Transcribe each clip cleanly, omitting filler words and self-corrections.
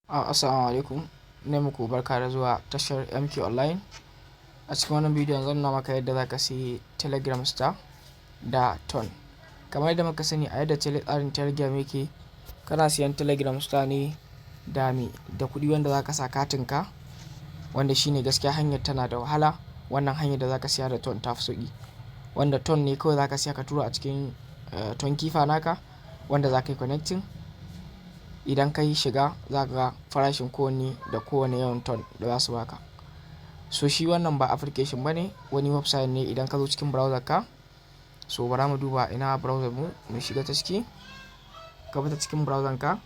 Assalamu alaikum. Ina muku barka da zuwa tashar MK Online. A cikin wannan bidiyon zan nuna maka yadda za ka sayi Telegram Star da Ton. Kamar yadda muka sani, a yadda tsarin Telegram yake, kana siyan Telegram Star ne da me? Da kuɗi wanda za ka sa katinka, wanda shine gaskiya hanyar tana da wahala. Wannan hanyar da za ka siya da Ton ta fi sauƙi. Wanda Ton ne kawai za ka siya ka tura a cikin Tonkeeper naka wanda za ka yi connecting. Idan ka yi shiga, za ka ga farashin kowanne da kowane yawan ton da za su baka. So shi wannan ba application ba ne, wani website ne idan ka zo cikin browser ka. So bara mu duba ina browser mu, mu shiga ta ciki. Ka bi ta cikin browser ka,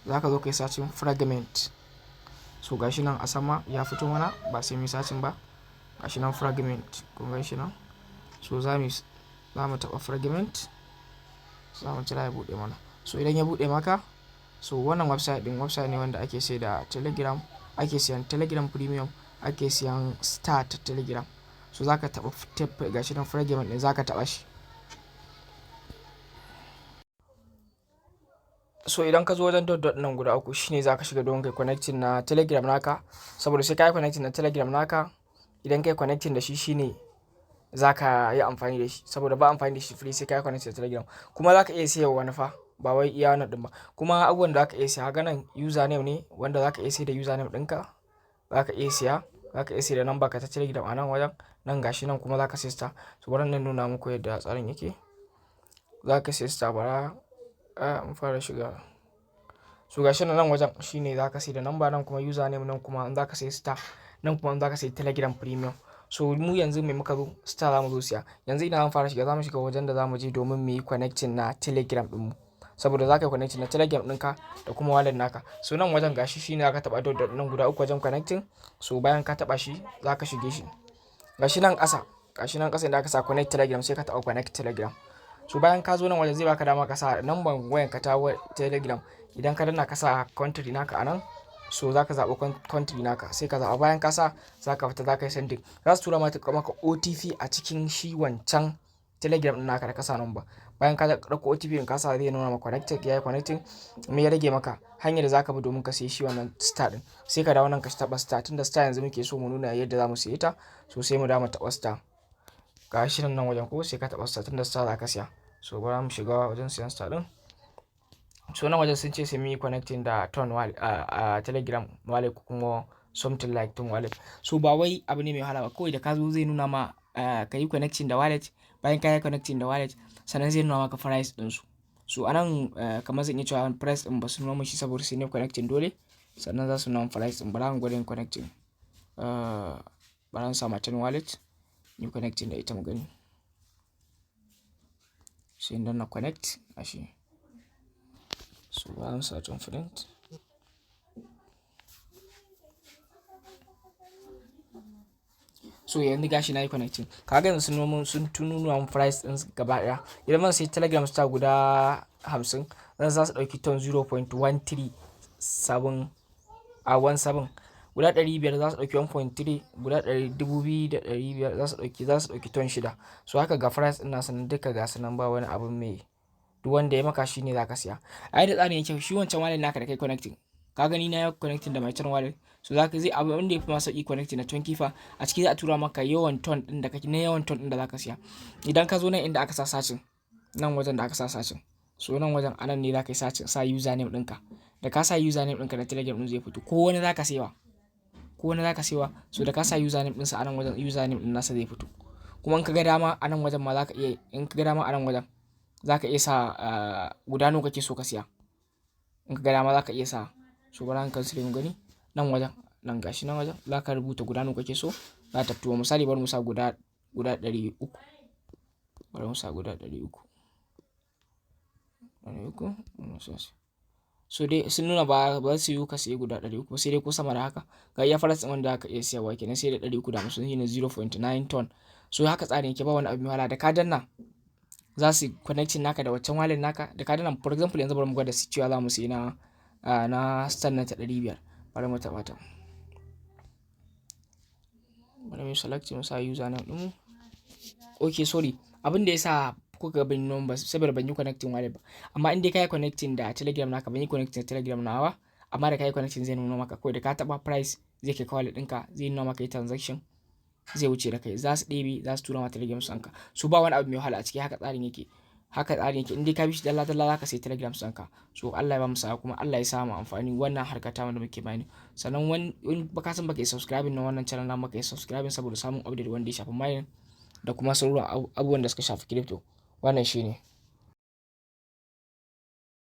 za ka zo ka yi searching Fragment. So gashi nan a sama ya fito mana, ba sai mu yi searching ba. Gashi nan Fragment, kun gan shi nan. So za mu taɓa Fragment, za mu jira ya buɗe mana. So idan ya buɗe maka, so wannan website ɗin website ne wanda ake sai da Telegram, ake siyan Telegram Premium, ake siyan Star ta Telegram. So za ka taɓa gashi nan Fragment ɗin, za ka taɓa shi. So idan ka zo wajen dot dot nan guda uku, shine za ka shiga don kai connecting na Telegram naka. Saboda sai ka yi connecting na Telegram naka, idan ka yi connecting da shi, shine za ka yi amfani da shi. Saboda ba amfani da shi free sai ka yi connecting da Telegram. Kuma za ka iya siya wani fa, ba wai iya wannan ɗin ba. Kuma abubuwan da za ka iya siya, haka nan username ne wanda za ka iya sayar da username ɗinka. Za ka iya siya, za ka iya sayar da number ka ta Telegram a nan wajen. Nan gashi nan kuma za ka sayi star. So bari na nuna muku yadda tsarin yake. Za ka sayi star, bara mu fara shiga. So gashi nan wajen shine za ka sayar da number, nan kuma username, nan kuma in za ka sayi star, nan kuma in za ka sayi Telegram Premium. So mu yanzu me muka zo? Star za mu zo siya. Yanzu ina zan fara shiga, za mu shiga wajen da za mu je domin mu yi connecting na Telegram ɗinmu. Saboda za ka yi connecting na Telegram ɗinka da kuma wallet naka. So nan wajen gashi shine za ka taɓa dot dot nan guda uku wajen connecting. So bayan ka taɓa shi, za ka shige shi. Gashi nan ƙasa, gashi nan ƙasa inda aka sa "Connect Telegram", sai ka taɓa "Connect Telegram". So bayan ka zo nan wajen, zai baka dama ka sa number wayanka ta Telegram. Idan ka danna ka sa country naka a nan, so za ka zaɓi country naka, sai ka zaɓa. Bayan ka sa, za ka fita, za ka yi sending. Za su tura maka OTP a cikin shi wancan Telegram ɗin naka da ka sa number. Bayan ka ɗauko OTP ɗin ka sa, zai nuna maka connected, yayi connecting. Me ya rage maka? Hanyar da za ka bi domin ka sayi shi wannan star ɗin. Sai ka dawo nan ka taɓa star, tunda star yanzu muke so mu nuna yadda za mu siye ta. So sai mu dawo mu taɓa star. Gashi nan wajen ko, sai ka taɓa star tunda star za ka siya. So bara mu shiga wajen siyan star ɗin. So nan wajen sun ce sai muyi connecting da Ton wallet, a Telegram wallet ko kuma something like Ton wallet. So ba wai abu ne mai wahala ba. Kawai da ka zo zai nuna ma ka yi connecting da wallet. Bayan ka yi connecting da wallet, sannan zai nuna maka price ɗinsu. So a nan kamar zan iya cewa price ɗin ba su nuna mun shi saboda sai nayi connecting dole. Sannan za su nuna mun price ɗin. Bara mu gwada yin connecting. Bara in sa my Ton wallet, yi connecting da ita mu gani. Sai in danna connect gashi. So bara mu sa Ton print. So yanzu gashi nayi connecting. Ka ga yanzu sun nuna sun nuna mun price ɗin gaba ɗaya. Idan zan sayi Telegram Star guda 50, zan za su ɗauki ton 0.137 a 17. Guda 500 za su ɗauki 1.3, guda ɗari 2,500 za su ɗauki ton 6. So haka ga price ɗin nasu nan duka, gasu nan, ba wani abu mai, duk wanda ya maka shine za ka siya. A yadda tsarin yake, shi wancan wallet naka da kai connecting. Ka gani, na yi connecting da my Ton wallet. So za ka zai abu wanda yafi ma sauƙi, connecting na Tonkeeper. A ciki za a tura maka yawan ton ɗin da kake na yawan ton ɗin da za ka siya. Idan ka zo nan inda aka sa searching, nan wajen da aka sa searching. So nan wajen a nan ne za ka yi searching, sa username ɗinka. Da ka sa username ɗinka na Telegram ɗin zai fito. Ko wani za ka saiwa. Ko wani za ka saiwa. So da ka sa username ɗinsa a nan wajen, username ɗin nasa zai fito. Kuma in ka ga dama a nan wajen ma za ka iya, in ka ga dama a nan wajen za ka iya sa guda nawa kake so ka siya. In ka ga dama za ka iya sa. So bara in cancel mu gani. Nan wajen, nan gashi nan wajen za ka rubuta guda nawa kake so, za ta fito. Misali, bari mu sa guda 300. Bari mu sa guda 300. 300. So dai sun nuna ba su yiwu ka sayi guda 300 sai dai ko sama da haka. Ga iya price ɗin wanda zaka iya siyarwa kenan, sai da 350 shine 0.9 ton. So haka tsarin yake, ba wani abu mai wahala. Da ka danna, za su connecting naka da waccan wallet naka. Da ka danna, for example, yanzu bari mu gwada cewa za mu sayi na star nan ta 500. Bari mu taɓa ta. Bari mu select mu sa username ɗinmu. Okay, sorry. Abin da ya sa Kuka ga ban yi ba saboda ban yi connecting wallet ba. Amma in dai ka yi connecting da Telegram naka, ban yi connecting da Telegram nawa ba, amma da ka yi connecting zai nuna maka. Kawai da ka taɓa price, zai kai ka wallet ɗinka, zai nuna maka yi transaction, zai wuce da kai. Za su ɗebe, za su tura ma Telegram ɗinka. So ba wani abu mai wahala a ciki, haka tsarin yake. Haka tsarin yake. In dai ka bi shi dalla dalla, za ka sai Telegram ɗinka. So Allah ya ba mu sa'a, kuma Allah ya sa mu amfani wannan harka ta da muke bayani. Sannan wani in baka san baka yi subscribing na wannan channel na, baka yi subscribing saboda samun update wanda ya shafi mining da kuma sauran abubuwan da suka shafi crypto. Wannan shine.